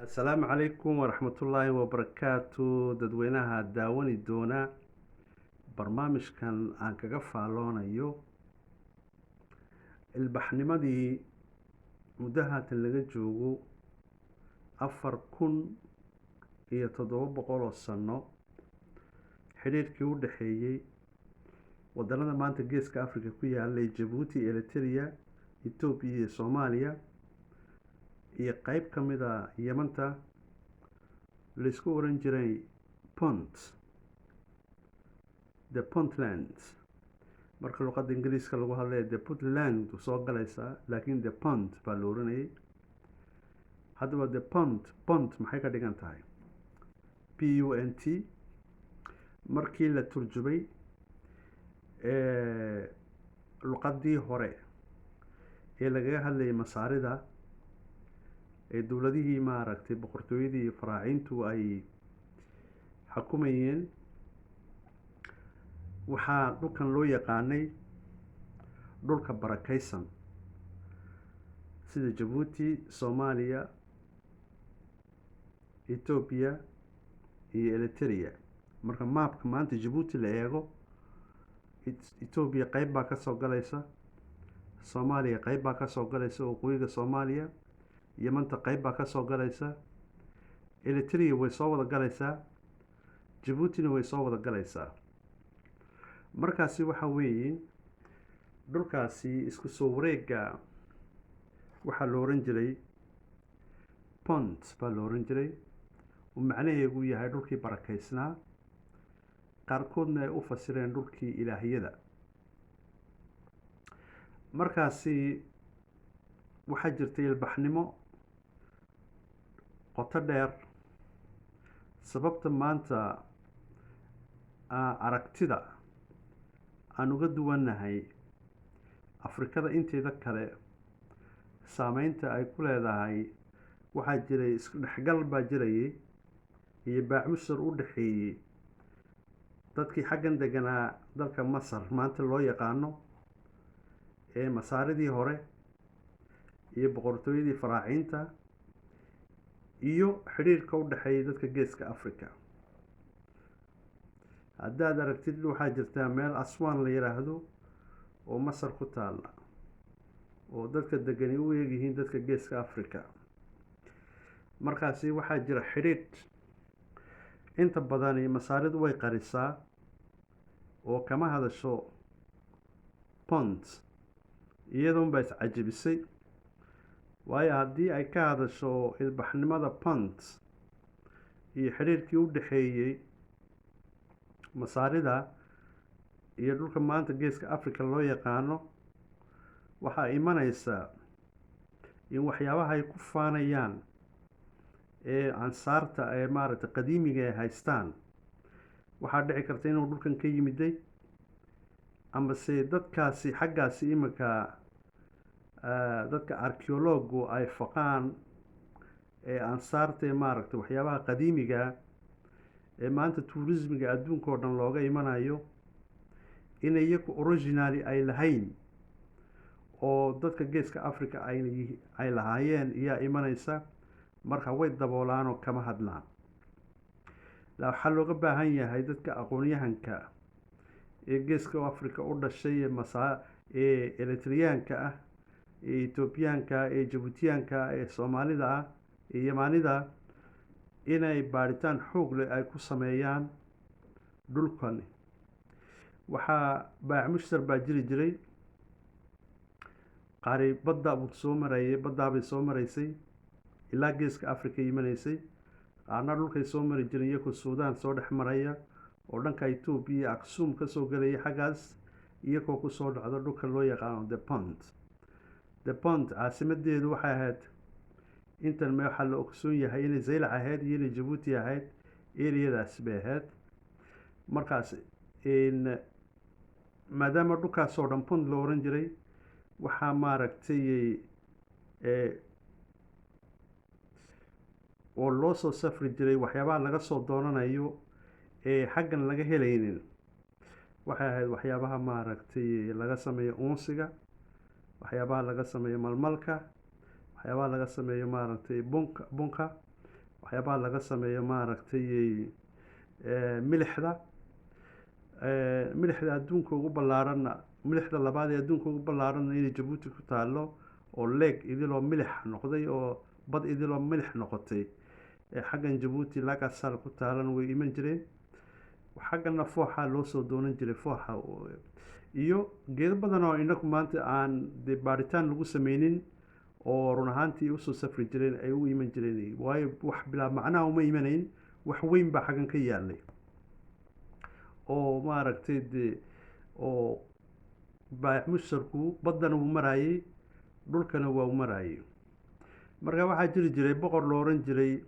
Asalaamu calaykum waraxmatullaahi wabarakaatu. Dadweynaha daawani doona barnaamijkan aan kaga faaloonayo ilbaxnimadii muddo haatan laga joogo 4700 oo sano, xidhiirkii u dhexeeyey wadanada maanta Geeska Africa ku yaalay, Jabuuti, Eritrea, Etoobiya iyo Soomaaliya iyo qeyb ka mid a Yamanta, laysku oran jiray Punt, the Puntland. Marka luqadda Ingiriiska lagu hadlaya, the Puntland soo galaysaa, laakiin the Punt baa la oranayay. Haddaba, the Punt, Punt maxay ka dhigan tahay? Punt markii la turjumay luqadii hore ee lagaga hadlayay Masaarida, ee dowladihii, maaragtay, boqortooyadii Faraaciintu ay xukumayeen, waxaa dhulkan loo yaqaanay dhulka barakeysan, sida Jabuuti, Soomaaliya, Etoobiya iyo Eritrea. Marka maabka maanta Jabuuti la eego, Etoobiya qeyb baa kasoo galaysa, Soomaaliya qeyb baa kasoo galaysa, waqooyiga Soomaaliya, Yamanta qeyb baa kasoo galaysa, Eritrea way soo wada galaysaa, Jabuutina way soo wada galaysaa. Markaasi waxa weeye, dhulkaasi isku soo wareega waxaa la oran jiray Punt baa la oran jiray, uu macnaheegu yahay dhulkii barakeysnaa, qaarkoodna ay u fasireen dhulkii ilaahyada. Markaasi waxaa jirtay ilbaxnimo qoto dheer. Sababta maanta aragtida aan uga duwannahay Afrikada inteeda kale, saameynta ay ku leedahay, waxaa jiray isku dhexgal baa jirayay iyo baacmusar u dhexeeyey dadkii xaggan deganaa, dalka Masar maanta loo yaqaano, ee Masaaridii hore iyo boqortooyadii Faraaciinta, iyo xidhiirka u dhexeeya dadka Geeska Africa. Haddaad aragtid, waxaa jirtaa meel Aswan la yidhaahdo oo Masar ku taalla, oo dadka degani u eegyihiin dadka Geeska Africa. Markaasi waxaa jira xidhiidh. Inta badani Masaaridu way qarisaa oo kama hadasho Punt, iyadoon baa iscajabisay, waayo haddii ay ka hadasho ilbaxnimada Punt iyo xidhiirkii u dhexeeyey Masaarida iyo dhulka maanta Geeska Africa loo yaqaano, waxaa imaneysaa in waxyaabaha ay ku faanayaan ee ansaarta ee, maaragtay, qadiimiga ay haystaan, waxaa dhici karta inuu dhulkan ka yimiday, amase dadkaasi xaggaasi iminka dadka archaeologu ay faqaan ee ansaarta ee, maaragtay, waxyaabaha qadiimiga ee maanta tourismiga adduunka oo dhan looga imanayo, in iyaku originally ay lahayn oo dadka Geeska Africa ay lahaayeen iyaa imaneysa. Marka way daboolaanoo kama hadlaan. Waxaa looga baahan yahay dadka aqoon-yahanka ee Geeska Africa u dhashay, ee ee Eritriyaanka ah, ee Etoobiyaanka, ee Jabuutiyaanka, ee Soomaalida ah, ee Yamaanida, inay baadhitaan xoog leh ay ku sameeyaan dhulkan. Waxaa baac mushtar baa jiri jiray. Qaari badda buu soo marayay, baddaabay soo maraysay ilaa Geeska Africa imanaysay. Qaarna dhulkay soo mari jireen, iyagoo Suudaan soo dhex maraya oo dhanka Etoobiya iyo Aksuum kasoo gelaya xaggaas, iyagoo kusoo dhacdo dhulka loo yaqaano the Punt. The Punt caasimadeedu waxay ahayd, intan me waxaa la ogsoon yahay inay Zaylac ahayd iyo inay Jabuuti ahayd, areadaas bay ahayd. Markaas maadaama dhulkaas oo dhan Punt la oran jiray, waxaa, maaragtay, oo loo soo safri jiray waxyaabaha laga soo doonanayo ee xaggan laga helaynin, waxay ahayd waxyaabaha, maaragtay, laga sameeyo uunsiga, waxyaabaha laga sameeyo malmalka, waxyaabaha laga sameeyo, maaragtay, bunka. Waxyaabaha laga sameeyo, maaragtay, milixda, milixda adduunka ugu ballaaranna, milixda labaad ee adduunka ugu ballaaranna inay Jabuuti ku taalo, oo leeg idiloo milix noqday oo bad idiloo milix noqotay ee xaggan Jabuuti Lagasal ku taalan way iman jireen. Xaggana fooxa loo soo doonan jiray, fooxa iyo geedo badan oo inaku maanta aan dee baaritaan lagu sameynin, oo run ahaantii usoo safri jireen, ay u iman jireen, waayo wax bilaa macnaha uma imanayn. Wax weyn baa xaggan ka yaalay oo, maaragtay, dee oo baayac mushtarku baddana wuu maraayey, dhulkana waa u maraayey. Marka waxaa jiri jiray boqor lo oran jiray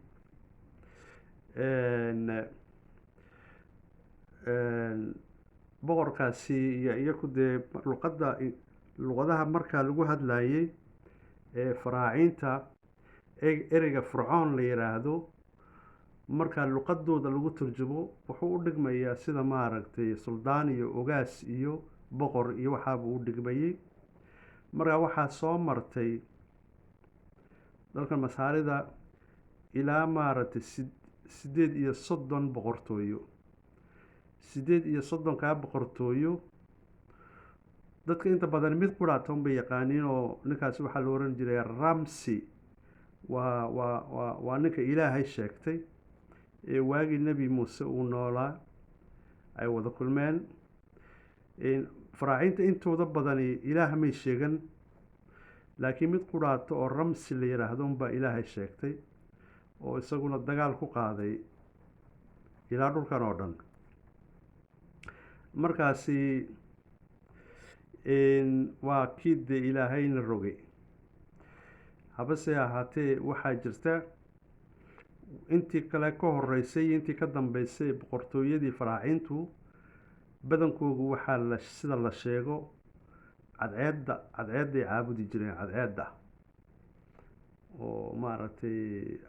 boqorkaasi iyo iyaku dee luqadda, luqadaha markaa lagu hadlayey ee faraaciinta, ereyga Fircoon la yiraahdo markaa luqadooda lagu turjumo wuxuu u dhigmayaa sida, maaragtay, suldaan iyo ogaas iyo boqor iyo waxaabuu u dhigmayey. Markaa waxaa soo martay dalka Masaarida ilaa, maaragtay, 38 boqortooyo. 38-kaa boqortooyo dadka inta badan mid quraatoon bay yaqaaniin, oo ninkaasi waxaa la oran jiray Ramsi. Waa ninka Ilaahay sheegtay ee waagii Nebi Muuse uu noolaa ay wada kulmeen. Faraaciinta intooda badani Ilaah may sheegan, laakiin mid quraato oo Ramsi la yidhaahdo unbaa Ilaahay sheegtay, oo isaguna dagaal ku qaaday ilaa dhulkan oo dhan. Markaasi waa kii dee Ilaahayna rogay. Habase ahaatee, waxaa jirta intii kale ka horeysay iyo intii ka dambeysay boqortooyadii faraaciintu badankoogu waxaa la sida la sheego cadceedda, cadceedday caabudi jireen, cadceedda oo, maaragtay,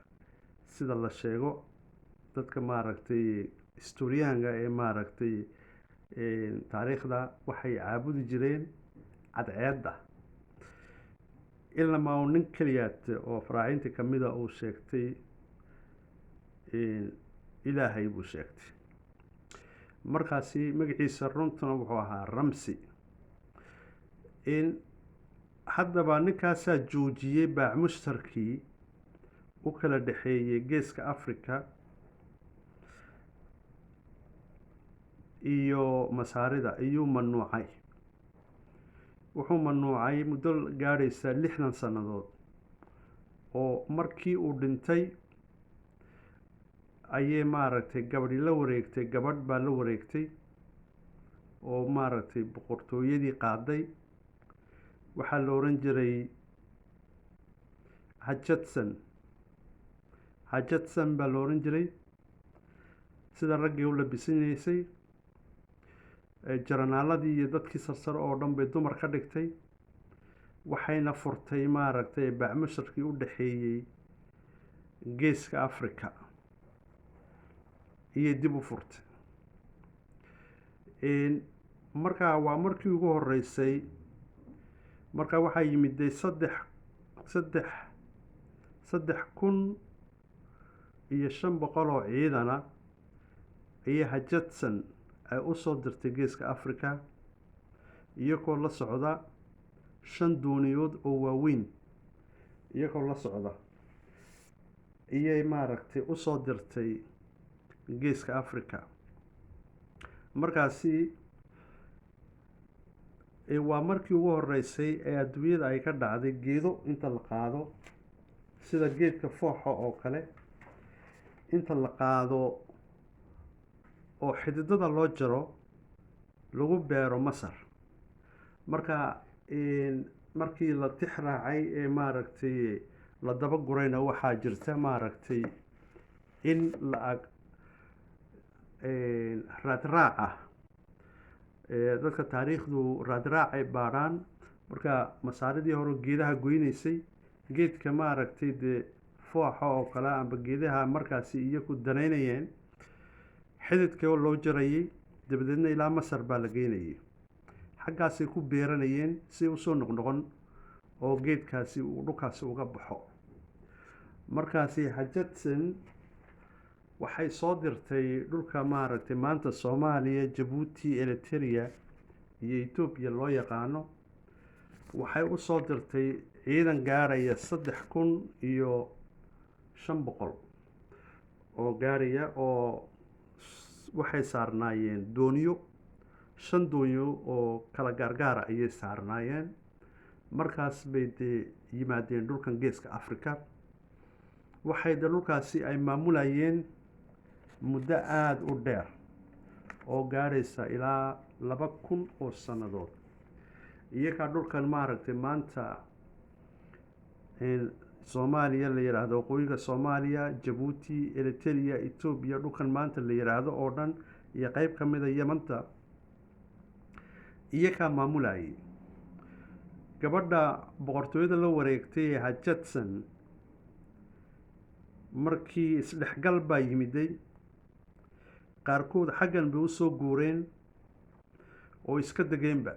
sida la sheego dadka, maaragtay, historiyaanka ee, maaragtay, taariikhda, waxay caabudi jireen cadceedda, ilamaa uu nin keliyaat oo faraaciinta kamida uu sheegtay Ilaahay buu sheegtay. Markaasi magaciisa runtuna wuxuu ahaa Ramsi. Haddaba ninkaasaa joojiyey baac mushtarkii u kala dhexeeyey Geeska Africa iyo Masaarida. Iyuu manuucay, wuxuu manuucay muddo gaadhaysa 60 sannadood, oo markii uu dhintay ayay, maaragtay, gabadhi la wareegtay. Gabadh baa la wareegtay oo, maaragtay, boqortooyadii qaaday. Waxaa la oran jiray Hajadson. Hajadson baa la oran jiray. Sida raggii u labisanaysay, jaranaaladii iyo dadkii sarsare oo dhan bay dumar ka dhigtay. Waxayna furtay, maaragtay, bacmusharkii u dhexeeyey Geeska Africa iyo dib u furtay. Markaa waa markii ugu horeysay. Marka waxaa yimid dee saddex 3500 oo ciidana ayay Hajadson ay usoo dirtay Geeska Africa, iyagoo la socda shan dooniyood oo waaweyn, iyagoo la socda iyay, maaragtay, usoo dirtay Geeska Africa. Markaasi waa markii ugu horeysay ee adduunyada ay ka dhacday geedo inta la qaado, sida geedka fooxa oo kale, inta la qaado oo xididada loo jaro lagu beero Masar. Marka markii la tix raacay ee, maaragtay, la daba gurayna, waxaa jirta, maaragtay, in la ag raadraaca dadka taariikhdu raadraacay baadhaan. Marka Masaaridii hore geedaha goynaysay, geedka, maaragtay, dee fooxa oo kale amba geedaha markaasi iyaku danaynayeen, xididka loo jarayay, dabadeedna ilaa Masar baa la geynayay, xaggaasay ku beeranayeen si usoo noqnoqon oo geedkaasi uu dhulkaasi uga baxo. Markaasi Hajadson Waxay soo dirtay dhulka, maaragtay, maanta Soomaaliya, Jabuuti, Eritrea iyo Etoobiya loo yaqaano. Waxay u soo dirtay ciidan gaaraya 3500 oo gaaraya, oo waxay saarnaayeen dooniyo, shan doonyo oo kala gaargaara ayay saarnaayeen. Markaas bay dee yimaadeen dhulkan Geeska Africa. Waxay de dhulkaasi ay maamulayeen muddo aada u dheer oo gaaraysa ilaa 2000 oo sannadood. Iyagaa dhulkan, maaragtay, maanta Soomaaliya la yidhaahdo, waqooyiga Soomaaliya, Jabuuti, Eritrea, Etoobiya, dhulkan maanta la yidhaahdo oo dhan iyo qeyb ka mida Yamanta iyagaa maamulayay. Gabadha boqortooyada la wareegtay ee Hajadson, markii isdhexgal baa yimiday, qaarkood xaggan bay usoo guureen oo iska degeenba,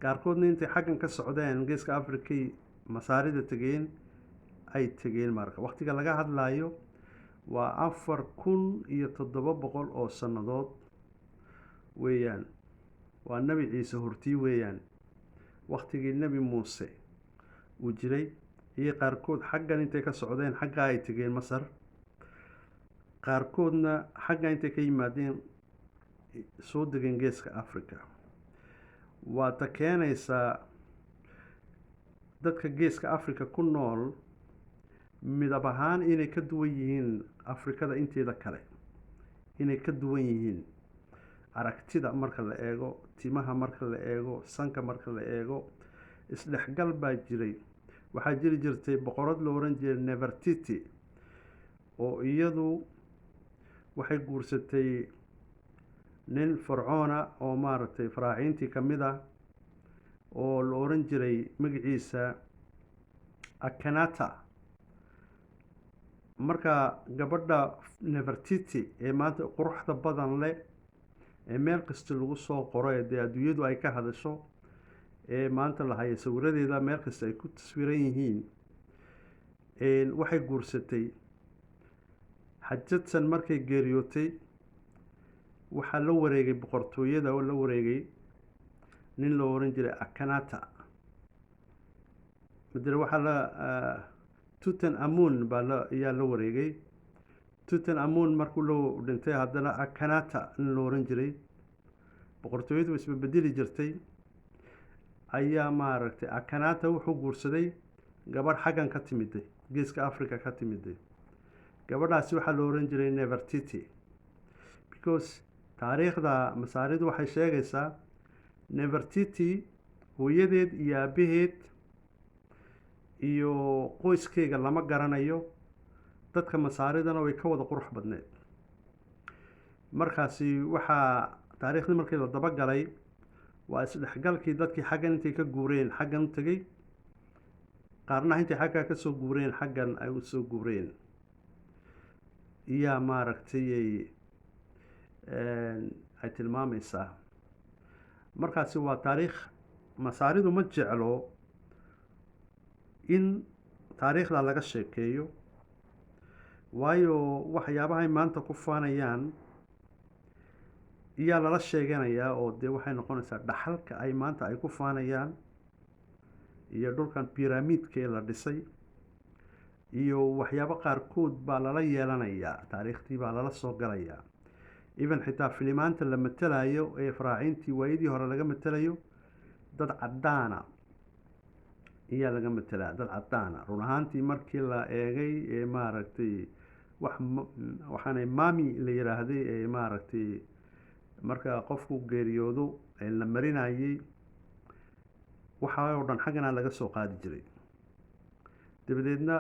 qaarkoodna intay xaggan ka socdeen Geeska Africay Masaarida tegeen, ay tegeen. Marka waqtiga laga hadlayo waa 4700 oo sannadood weeyaan, waa Nebi Ciise hortii weeyaan. Waqtigii Nebi Muuse uu jiray iyo qaarkood xaggan intay ka socdeen xaggaa ay tegeen Masar, qaarkoodna xagga intay ka yimaadeen soo degeen Geeska Africa. Waa ta keenaysaa dadka Geeska Africa ku nool midab ahaan inay ka duwan yihiin Afrikada inteeda kale, inay ka duwan yihiin aragtida marka la eego, timaha marka la eego, sanka marka la eego. Isdhexgal baa jiray. Waxaa jiri jirtay boqorad la oran jiray Nefertiti, oo iyadu waxay guursatay nin farcoona oo, maaragtay, faraaciintii ka mid ah oo la oran jiray magaciisa Akhenaten. Marka gabadha Nefertiti ee maanta quruxda badan leh ee meel kasta lagu soo qoro, ee dee adduunyadu ay ka hadasho, ee maanta la haya sawiradeeda meel kasta ay ku taswiran yihiin, waxay guursatay Xajadsan. Markay geeriyootay, waxaa la wareegay boqortooyada oo la wareegay nin la oran jiray Akhenaten. Madale waxaa la Tutankhamun baa la ayaa la wareegay. Tutankhamun markuu la dhintay, haddana Akhenaten nin la oran jiray, boqortooyadu isbabedeli jirtay, ayaa, maaragtay, Akhenaten wuxuu guursaday gabadh xaggan ka timiday, Geeska Africa ka timiday. Gabadhaasi waxaa la oran jiray Nefertiti, because taariikhda Masaaridu waxay sheegaysaa Nefertiti hooyadeed iyo aabaheed iyo qoyskeyga lama garanayo. Dadka Masaaridana way ka wada qurux badneed. Markaasi waxaa taariikhdii markii la dabagalay waa isdhexgalkii dadkii xaggan intay ka guureen xaggan u tegey, qaarna intay xaggaa kasoo guureen xaggan ay usoo guureen, iyaa, maaragtay, ay tilmaamaysaa. Markaasi waa taariikh. Masaaridu ma jeclo in taariikhda laga sheekeeyo, waayo waxyaabahay maanta ku faanayaan iyaa lala sheeganayaa, oo dee waxay noqonaysaa dhaxalka ay maanta ay ku faanayaan iyo dhulkan pyramidka ee la dhisay iyo waxyaabo qaarkood baa lala yeelanayaa, taariikhtii baa lala soo galayaa. Even xitaa filimaanta la matelayo ee faraaciintii waayadii hore laga matelayo, dad caddaana iyaa laga matelaa, dad caddaana. Run ahaantii markii la eegay ee, maaragtay, wax waxaanay mummy la yiraahday ee, maaragtay, marka qofku geeriyoodo ee la marinayay, waxaa oo dhan xaggana laga soo qaadi jiray. Dabadeedna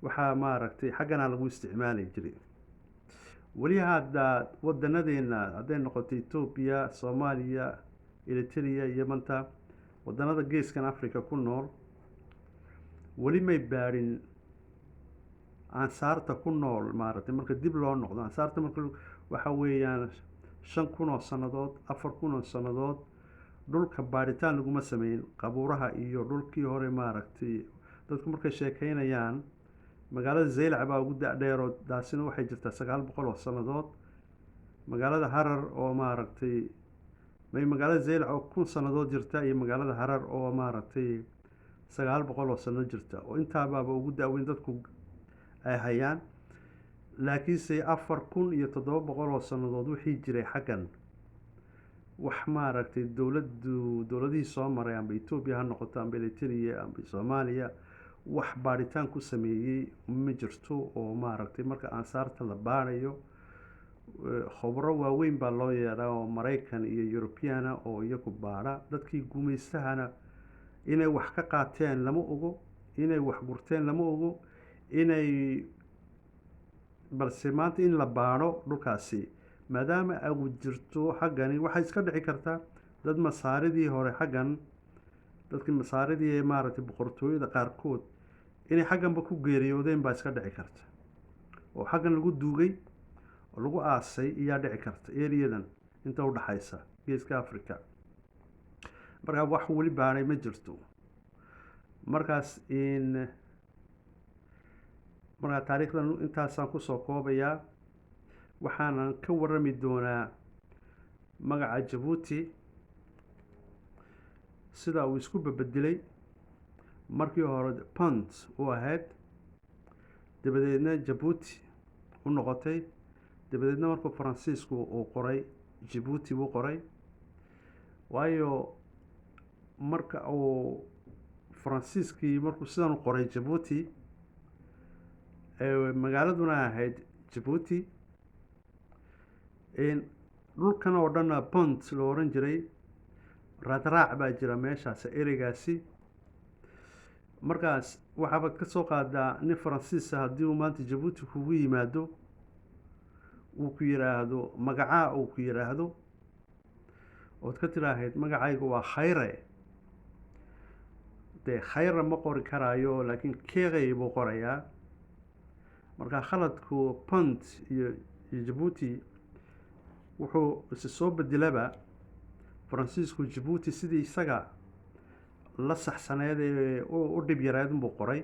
waxaa, maaragtay, xaggana lagu isticmaali jiray. Weli hadda wadanadeena, hadday noqoto Etoobiya, Soomaaliya, Eritrea, Yamanta, wadanada Geeskan Africa ku nool, weli may baadhin ansaarta ku nool, maaragtay. Marka dib loo noqdo ansaarta, marka waxa weeyaan 5000 oo sannadood, 4000 oo sannadood, dhulka baadhitaan laguma sameyn, qabuuraha iyo dhulkii hore, maaragtay, dadku markay sheekeynayaan. Magaalada Zaylac baa ugu da-dheer, oo taasina waxay jirtaa 900 oo sannadood. Magaalada Harar oo maaragtay may magaalada Zaylac oo 1000 sannadood jirta iyo magaalada Harar oo maaragtay 900 oo sano jirta, oo intaabaaba ugu da-weyn dadku ay hayaan. Laakiinse 4700 oo sannadood wixii jiray xaggan, wax maaragtay dowladdu, dowladihii soo maray, amba Etoobiya ha noqoto, amba Eritrea, amba Soomaaliya, wax baadhitaan ku sameeyey ma jirto. Oo maaragtay marka ansaarta la baadhayo, khubro waaweyn baa loo yeedhaa oo Maraykan iyo Europeana oo iyagu baadha. Dadkii gumaystahana inay wax ka qaateen lama ogo, inay wax gurteen lama ogo, inay balse maanta in la baadho dhulkaasi, maadaama agu jirto xaggani, waxay iska dhici kartaa dad Masaaridii hore xaggan, dadkii Masaaridii ee maaragtay boqortooyada qaarkood inay xagganba ku geeriyoodeen baa iska dhici karta, oo xaggan lagu duugay oo lagu aasay iyaa dhici karta, eriyadan inta udhaxaysa Geeska Africa. Markaa wax weli baadhay ma jirto. Markaas in markaa taariikhdan intaasaan kusoo koobayaa. Waxaanan ka warami doonaa magaca Jabuuti sida uu isku babedelay. Markii hore Punt u ahayd, dabadeedna Jabuuti u noqotay, dabadeedna markuu Faransiisku uu qoray Jibuuti buu qoray. Waayo, marka uu Faransiiskii markuu sidan u qoray Jabuuti, magaaladuna ahayd Jabuuti, dhulkan oo dhanna Punt loo oran jiray. Raadraac baa jira meeshaas ereygaasi. Markaas waxaabaad ka soo qaadaa nin Faransiisa haddii uu maanta Jabuuti kugu yimaado, uu ku yidhaahdo magacaa, uu ku yidhaahdo, ood ka tiraahayd "Magacaygu waa Khayre". Dee Khayre ma qori karaayo, laakiin Kerey buu qorayaa. Marka khaladku Punt iyo Jabuuti wuxuu isi soo bedelaba Faransiisku Jabuuti sidii isaga la saxsaneed ee u dhib yareed unbuu qoray.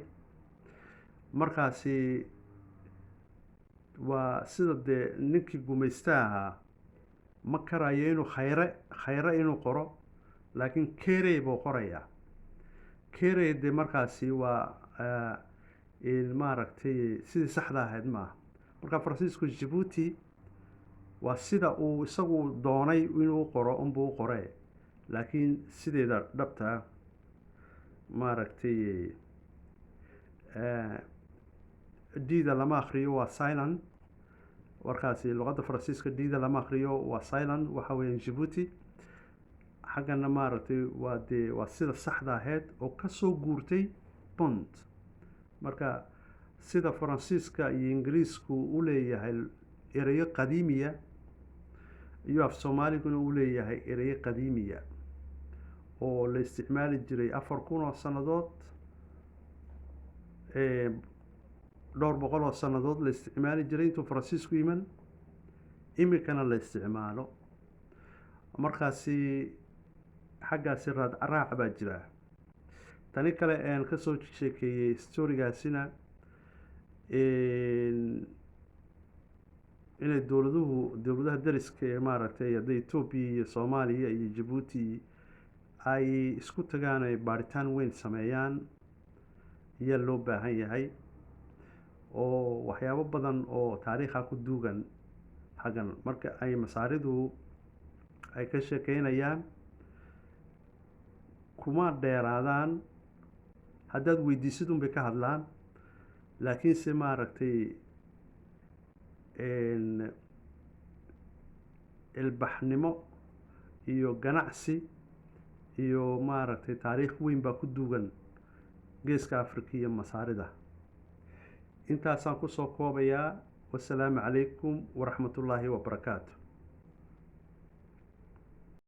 Markaasi waa sida dee ninkii gumaysta ahaa ma karayo inuu Khayre, Khayre inuu qoro, laakiin Kerey buu qorayaa. Kerey dee markaasi waa maaragtay sidii saxda ahayd maaha. Marka Faransiisku Jabuuti waa sida uu isagu doonay inuu qoro unbuu u qoree, laakiin sideeda dhabta maaragtay D-da lama akriyo, waa silent. Warkaasi luqadda Faransiiska D-da lama akriyo, waa silent. Waxa weeyaan Jabuuti xaggana maaragtay waa dee waa sida saxda ahayd oo kasoo guurtay Punt. Marka sida Faransiiska iyo Ingiriisku u leeyahay ereyo qadiimiya iyo af Soomaaliguna u leeyahay ereyo qadiimiya oo la isticmaali jiray 4000 oo sannadood, dhowr boqol oo sannadood la isticmaali jiray intuu Faransiisku iman, iminkana la isticmaalo. Markaasi xaggaasi raad raac baa jira. Tani kale een kasoo sheekeeyey storygaasina, inay dowladuhu, dowladaha dariska ee maaragtay hadday Etoobiya iyo Soomaaliya iyo Jabuuti ay isku tagaan, ay baaritaan weyn sameeyaan ayaa loo baahan yahay, oo waxyaabo badan oo taariikha ku duugan xaggan. Marka ay Masaaridu ay ka sheekeynayaan kuma dheeraadaan, haddaad weydiisid unbay ka hadlaan. Laakiinse maaragtay ilbaxnimo iyo ganacsi iyo maaragtay taariikh weyn baa ku duugan Geeska Africa iyo Masaarida. Intaasaan kusoo koobayaa. Wasalaamu calaykum waraxmatullaahi wabarakaatu.